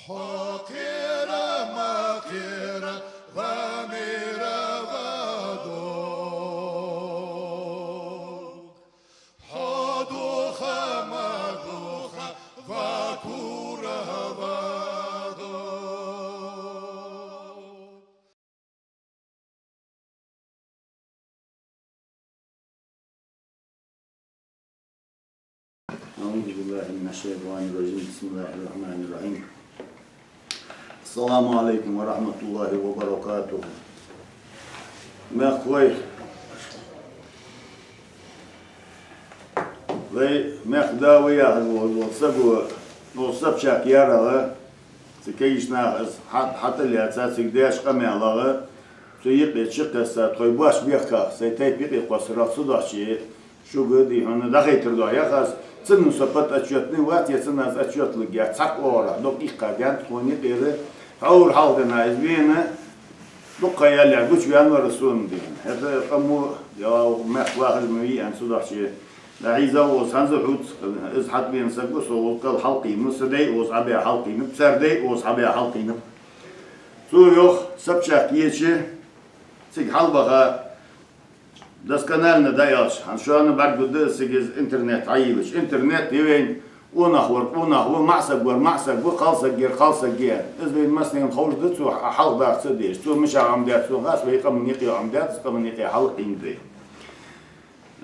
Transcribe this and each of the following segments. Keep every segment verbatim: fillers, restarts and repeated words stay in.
Хьо кхера ма кхера, ва мера ва дог. Хьо духа ма духа, ва кура ва дог. أعوذ بالله من الشيطان الرجيم. بسم الله الرحمن الرحيم. السلام عليكم ورحمة الله وبركاته. Мехкахой, вай мехка да ва яхаш вола, вола саг ва, ну, Собчак Ярагӏа, цу кагийча наха аз хьа-, хьатӏалаьца, цига деш къамаьлагӏа, цу юкъе чукхесса, тхоай баш бехках, сай тайпа юкъе кхоссарах цу дохче, шуга, дий хьона, дӏахайтар дохьа яхаш, цунна со под отчётный вац, е цунна аз отчёт лургьяц, цхьаккха оагӏорахьа дукха иккха даьннад тхона юкъера, хьовр хьалха денна из вена, дукха ялле гучаваьнна вар сона, дий хьона. ХӀаьта къамо, я мехка вахаш ма вий аьнна цу дохче. Дӏахьийзав укхаза хӏанз а хьуц, из хьатӏавена саг ва со, укхаза кӏал хьалкхийнав, са дай укхаза хьабаь хьалкхийнаб, цар дай укхаза хьабаь хьалкхийнаб. Цо йоах, Собчак еча, цига хьалбаха, досконально дӏааьлча, хӏанз шоана бӏаргагургда цига из интернет хьайийлача. Интернет я вайна, къонах вар къонах ва, маӏа саг вар маӏа саг ва, кхалсаг яр кхалсаг я. Из вайна массанена ховш да, цо хьалха даха ца дезаш. Цо мичахьа Ӏомадаьд сона хац, вай къаман юкъе Ӏомадаьд, из къаман юкъе хьалкхийна да.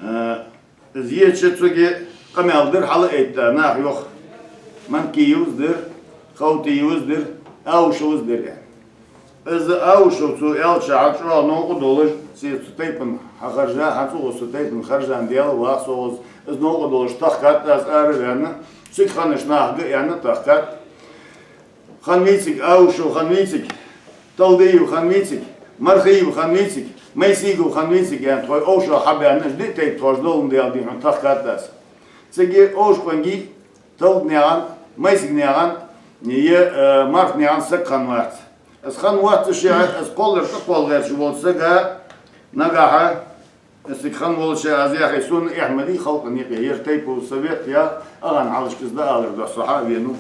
Э, из еча цига къамаьл дир, хьалаайтта, наха йоах, Манкиевс дир, Ховтиевс дир, Аушевс дир, аьнна. Из Аушев цо аьлча, хьа чӏоагӏа новкъа долаш, цу тайпан хьахержа, хьа цӏагӏа цу тайпан хержа Даьла ваха со укхаза, из новкъа долаш тахкад аз араваьнна, цига хиннача нахага а аьнна тахкад. Хиннавий цига Аушев, хиннавий цига Талдыев, хиннавий цига Мархиев, хиннавий цига Майсигов, хиннавий цига, аьнна, тхоай овшах хьабаьнна, уж диъ тайпа тхоаш доландаь, дий хьона, тахкад аз. Цига овшкъонгий Талднаькъан, Майсигнаькъан, е, э, Мархнаькъан саг хиннавац. Из хиннавоацаш, из кхоллар тӏакхолла гӏерташ волча сага нагахьа, из цига хинна волча, аз яхе, сона эхь ма дий халкъа юкъе, ер тайпан совет я, агӏан хьалхашка из дӏаалар духьа со хьа а венав.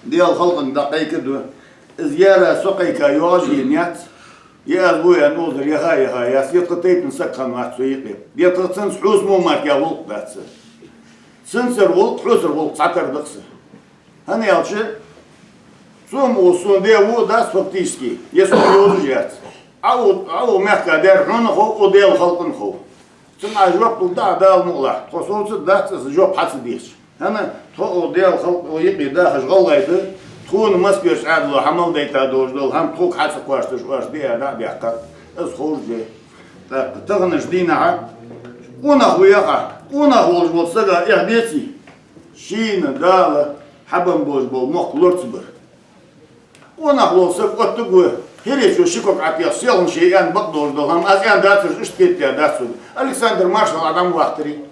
Даьла халкъа дӏакхайка да. Из яра со кхайка йоагӏаш енаяц. Е аз ва аьнна укхазара яха а яхаяц, е тха тайпан саг хиннавац цу юкъе. Е тха цунца хьовса мо мара гӏулакх дац са. Цунцара гӏулакх, хьовсара гӏулакх цхьатара да-кх са. ХӀана аьлча, цо ма ва сона даь ва а дац фактически, е сона йовзаш яц. Ӏа укх, Ӏа укх мехка даьр хьона хов, укх Даьла халкъа хов. Цунна Ӏа жоп лургда Ӏа Дала мукъалахь. Тхо совцаргдац из жоп хьа ца дехача. ХӀана, тхо укх Даьла халкъа юкъе дахаш гӏалгӏай да, тхона Москвера Ӏаьдало хьа мел дайта долаш дола хӏама тхога хьа ца кхоачийташ оаш диа дӏа а даьккхар. Из ховш да. ТӀаккха таханарча дийнахьа къонах ва яхаш, къонах волаш волча сага эхь деций? Шийна Дала хьабенна болаш бола мохк лорацабар. Къонах вола саг оттаргва, хӀиречо ши ког Ӏотеха, селхан ше аьнна бакъдолаш дола хӏама, аз аьнна дацар, иштта кхетадаь дац сога. Александр Маршал Ӏа дӏа ма вахийтарий?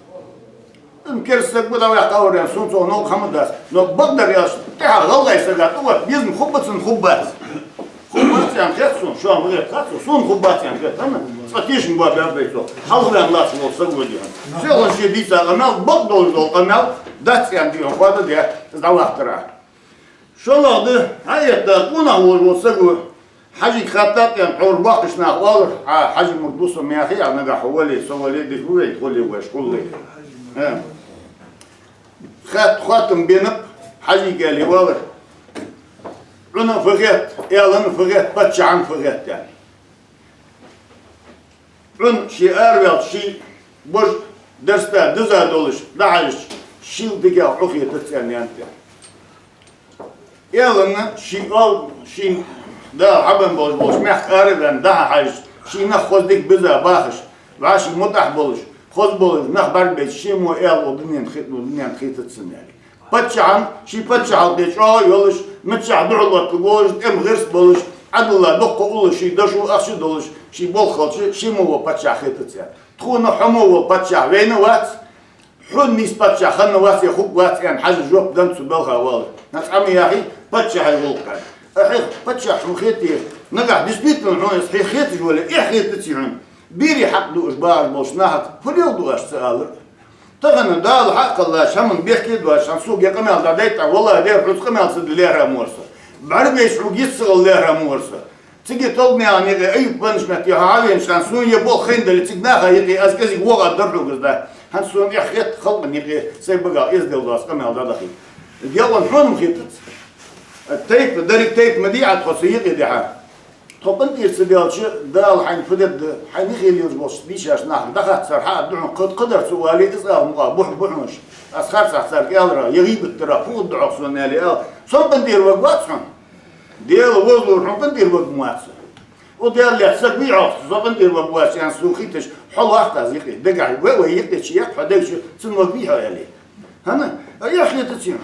Из керста саг ва, дӏаваьккха вар аьнна, сона цох новкъа хӏама дац. Но бакъдар аьлча, тӏехьа гӏалгӏай сага тӏа оттаргва, безам хургба цунна, хургбац. Хургбац аьнна хет сона, шоана ма хет, хет сона, сона хургбац аьнна хет, хӏана? Цкъа тешам боабаьб вай цох. Хьалха ваьнна латташ вола саг ва, дий хьона. Селхан ше дийца къамаьл, бакъдолаш дола къамаьл дац аьнна, дий хьона, хоададаь, из дӏавахийтар Ӏа. ШоллагӀа да, хьаэтта къонах волаш вола саг ва. Хьажийга хаьттад аьнна, тхьовра боккхийча наха оалар: «Хьа Хьажий мурд ва со, ма яхий Ӏа, нагахь хьо вале, со вале, дика ва вай, тхо ле вай, школа ле». Э. Хаьтта хоаттам беннаб, Хьажийга аьле оалар: «Ӏуна фу хет, Ӏаьлана фу хет, паччахьана фу хет?» — аьнна. Ӏуна ше араваьлча, ший божа дарста диза долаш дӏахьежача, шийла дикагӏа Ӏу хетац аьнна, аьннад. Ӏаьлана ший оал, шийна Дала хьабенна болаш болча мехка араваьнна дӏа-хьа хьежача, ший нах хоза, дика, биза бахаш, вӏаший мутӏахьа болаш, хоза болаш нах бӏаргабайча, ше мо Ӏаьла укх дунен хи-, дунен тӏа хетац цунна, аьле. Паччахьана, ший паччахьалкхе чӏоагӏа йолаш, миччахьа духьал оттаргволаш, тӏема гӏирс болаш, Ӏадала дуккха уллаш, ший дошо ахча долаш, ший болх хилча, ше мо вола паччахь хетац аьнна. Тхона хьо мо вола паччахь вайна вац, хьона нийса паччахь хинна вац е хургвац аьнна, Хьажа жоп деннад цу балха оалар. Нагахь Ӏа ма яхий, паччахьа гӏулакх. Ахьа паччахь хьона хете, нагахь действительно хьона из хе-, хеташ вале, эхь хетаций хьона? Берий хьакъ дуаш багӏаш болча нахага фу леладу оаш, ца алар. Тахан Дала хьакхаллача хӏаман бехке доацаш, хӏанз сога е къамаьл дӏадайта, валлахӏи, дера, хьоца къамаьл ца де лаьрхӏа ма вар со. БӀаргабайча хьога йиц ца хила лаьрхӀа ма вар со. Цига ТӀолбанаькъан юкъе Аюп Панчмет тӀа хьавена хана, сона ер болх хайнадаьле, цига наха юкъе аз кӀезига воагӀаргдар хьога из, да. ХӀанз сона эхь хет халкъа юкъе сай багах эздел доаца къамаьл дӀадахийта. Делан хьона-м хетац. Тайпа, деррига тайпа ма дий Ӏа тхо са юкъе дехьа. Тхо къинтӀера ца даьлча, Дала хьайна фу дергда, хьайна юхе лелаш болча дийшача наха дӀахатта цар хьаадда хьона, кхы-, кхыдар ца оале, из ала мукъагӀа бу-, бу хьона уж. Аз харцахьа царга аьлар, е гӀийбат дара, фу хургда хьога сона, аьле, ала. Сона къинтӀера варг вац хьона. Дела возалора, хьона къинтӀера варг ма вац со. О, Дела лаьца саг вий хьо, со къинтӀера варг вац, аьнна, сона хеташ, хьо лохк аз юкъе. Дагахь вай, вай юкъе чу яккха, хьо дег чу, цун варг вий хьо, аьле. ХӀана? А эхь хетац хьона.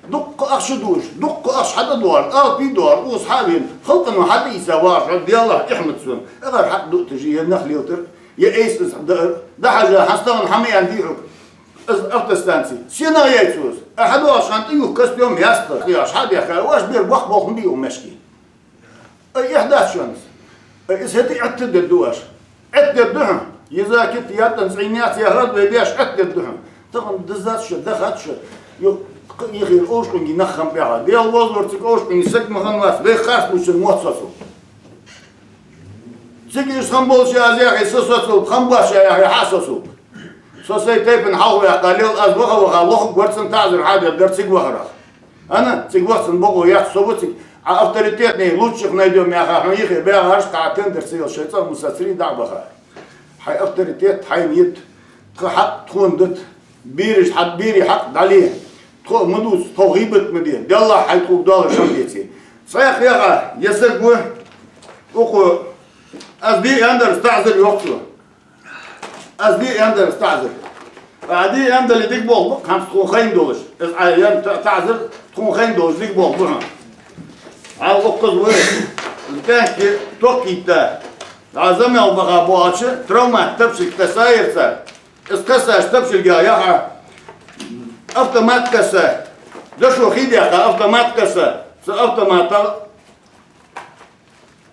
Дуккха ахча дуаш, дуккха ахча хьатӀадоагӀаш, алапи доагӀаш, укхаза хьавена, халкъано хьатӀаийца вагӀаш, хьо Деллахь эхь ма дац сона. Акхар хьатӀадуъ тажи, е нах лелтар, е айса из даар. ДӀахьажа, хьастагӀа хьа ма яьннадий хьога из автостанци. Сенах яьй цо из? А хьадоагӀача хана тӀаювха костюм, яста, яш хьадаьха, оаш бер боккха болх ма бий укх мехка. Ай, эхь дац шоана из. Ай, из хӀаьта Ӏеттадергда оаш. Ӏеттадергда хьона. Еза кита яттан цӀийна яц яхар, вай беш Ӏеттадергда хьона. Тахан диззац шо, дахац шо. Юха кхы ихир Овшкъунге нах хам баьха. Дела возалора, цига Овшкъунге саг ма хиннавац, вай харц лучун мотт соцу. Цига иштта хам болча аз яхе, со соцалба, хам боацача яхе, хьа соцалба. Со сай тайпан хьалха ваьккха лел, аз ваха-ваха лохаг вар, цун таӀзар хьадергдар цига вахарах. ХӀана, цига ваха цун бокъо яц, со ва цига. Ӏа авторитетный, лучших найдём яха хьона юхе баьгӀараш, тха тендер ца йолаш, шоай цӀагӀа ма сацарий, дӀа а баха. Хьай авторитет хьайна йита, тха хьакъ тхона дита, бераш хьа-, берий хьакъ дӀале. Тхо а ма дувца, тхов гӀийбат ма де, Деллахь хьай тхога доаллаш хӀама деце. Цхьаькха яха, я саг ва, укхо, аз де аьннадар, из таӀзар йоах цо. Аз де аьннадар, из таӀзар. Ӏа де аьннадале дика болх ба-кх хӀанз тхона хайна долаш. Из Ӏа яь та-, таӀзар тхона хайна долаш дика болх ба хьона. Ӏа укхаза вар, тӀехьа ток йитта. Ӏа замел баха боагӀача, травмат тапчилг кхессаяр цар. Из кхессача тапчилгах яха автомат кхесса. Дошо хий даьккха автомат кхесса. Цу автоматах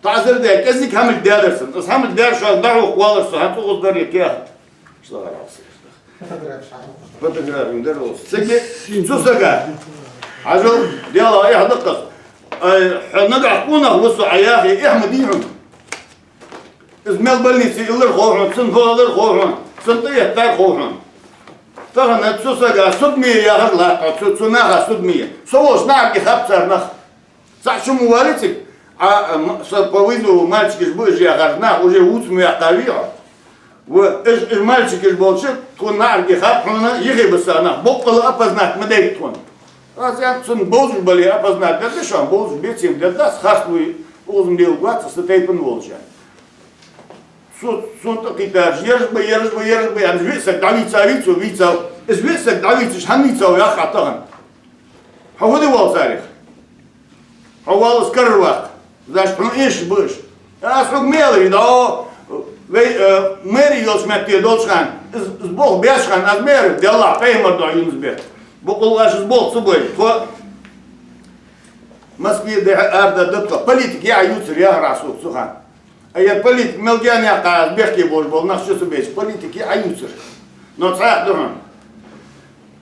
таӀзар даь, кӀезига хӀама даьдар цунна. Из хӀама даьр шоана дӀахьокха воаллар со, хӀанз укхаза дар е кехат. Фотографи дар оцу. Цига цу сага. Хьажал, Деллахь, эхь да-кх из. Ай, хьо нагахь къонах ва со Ӏа яхе, эхь ма дий хьона. Из мел больнице иллар хов хьона, цунна фу аьлар хов хьона, цунна тӀаэттар хов хьона. Тахан цу сага судме яхар латт хьо, цу, цу наха судме. Со волча наӀарга хаб цар нах. Цхьа шу ма валлий цига, Ӏа, м-, со по вызову мальчикаш ба уж яхаш, нах уже вувца ма ваьккхавий хьо. Ва, уж, уж мальчикаш болча, тхона наӀарга хаб хьона, юхе бисса нах, боккъала опознать ма дайта тхона. Аз аьннад, цунна бовзаш бале опознать дергда шоана, бовзаш беце-м дергдац, харц луй, укхаза-м леларгвац, са тайпан волча. Цо, цунна тӀакхийттараш, ераш ба, ераш ба, ераш ба, аьнна, из виъ саг дӀавийцавий цо, вийцав. Из виъ саг дӀавийцаш, хӀана вийцав яхар Ӏа тахан? Хьо фу де воалл царех? Хьо воалл из карара ваккха. Значит, хьона эшаш ба уж. Аз хьога ма аьларий, да, вай, э, мэри йолча метте долча хана, из, из болх беш хана, аз ма аьларий, Деллахь, пайхамара духьа, Юнус-Бек. Бокъонца оаш из болх ца бой. Тхо Москве дехьа арадаргда тхо. Политика яа ювцар яхар Ӏа сога цу хана. А ер политика мел гаьна яьккха, аз бехке болаш бола нах чу ца беча, политика яа ювцар. Но цхьаькха да хьона.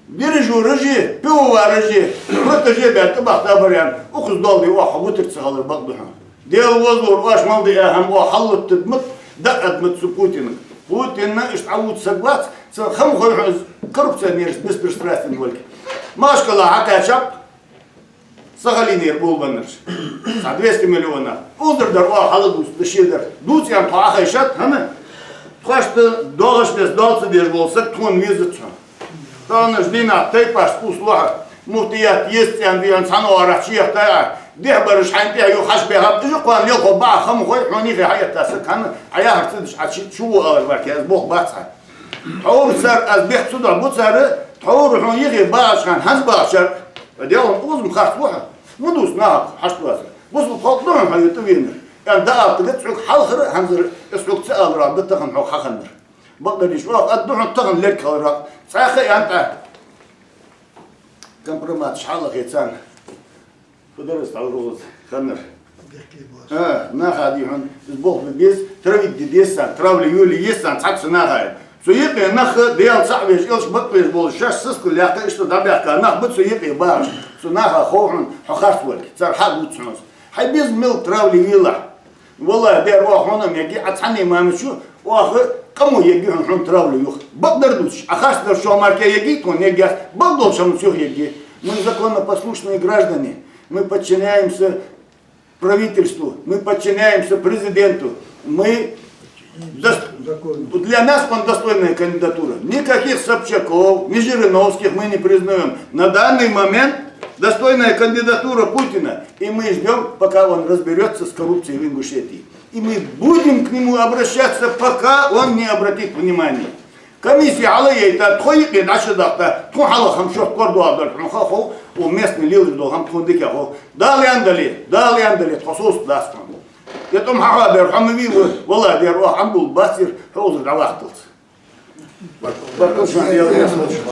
Биржа рожи, пивовар рожи, протеже баь тӀабахийтабар аьнна, укхаза доал де оаха гутар ца хилар бакъ да хьона. Дела возалора, оаш мел даь хӀама оаха хьаллаттаргда ма, дӀааргда ма цу Путинага. Путин иштта Ӏовувцаш саг вац, цун хӀама хой хьона, коррупционераш беспристрастен волга. Москвала хьакхаьчаб, Сахалинера болабеннараш. Цхьа двести миллионах. Узар дар оаха хьалдувца, да шедар. Дувца аьнна тхо Ӏохайшад, хӀана? Тхоашта доагӀаш беса доал ца деш вола саг тхона везац хьона. Тахан уж дийнахьа тайпашта кхувсалу хьа, муфтият еза цӀен дийна цхьан оагӀорахьа чу яхийтай Ӏа. Дехьабараш хьайна тӀехьа юха хьачубаьхаб, уж кхоана лелхо баха хӀама хой, хьона юхе хьаэтта саг, хӀана? Ӏа яхар ца деш, Ӏа чу, чу ву алар вар, кхы аз болх бац хьа. Тхьовра цар, аз бехк ца дохь бу цар, тхьовра хьона юхе багӀача хана, хӀанз багӀачар, Делан укхаза-м харц ва хьо. Ма дувца нахага хьашт вацар. Бусалба халкъ да хьона хьо юта венар. Аьнна дӀаала тӀагӀа цхьуг хьалхара, хӀанзара из хьога ца аларах да тахан хьога хьахиннар. Бакъдар дийша, оаха аргда хьона тахан лерг хиларах. Цхьаькха яьннай тӀа компроматаш хьалахе царна. Фу дар из тхьовра укхаза хиннар? Бехке боацаш. А, наха дий хьона, из болх бе беза, травить де деза царна, травля йолае еза царна, цхьацца наха. Цу юкъе нах, Даьла цаӀ веш, элча бакъвеш болаш, шоаш сискал яьккха, иштта дӀабаьхка нах ба цу юкъе бахаш. Цу наха хов хьона хьо харц волга, цар хьадувц хьона. Хьай безам мел травли вилла. Валлахӏи, дера, оаха хьона ма ергья, Ӏа цхьанне ма мича, оаха къамо ергья хьона, хьона травли юха. Бакъдар дувцаш, Ӏа харцдар шоай мара ергья тхона, ергьяц, бакъдолча хӀаманца юха ергья. Мы законопослушные граждане, мы подчиняемся правительству, мы подчиняемся президенту, мы дос-, для нас он достойная кандидатура. Никаких Собчаков, ни Жириновских мы не признаем. На данный момент достойная кандидатура Путина. И мы ждём, пока он разберётся с коррупцией в Ингушетии. И мы будем к нему обращаться, пока он не обратит внимания. Комисси хьалъяйта, тхо юкъе дӀачудахийта, тхона хьалха хӀама шортта кор доагӀа дар хьона ха хов, укх местный лелаш дола хӀама тхона дика хов. Дала аьнна дале, Дала аьнна дале, тхо совцаргдац хьона. Е тӀом хьахьоабар хьо ма вий, валлахӏи, дера, оаха Ӏомабувлабац ер, хьо узар дӀаваккхалца. Баркал шоана, Даьла раьза хилва.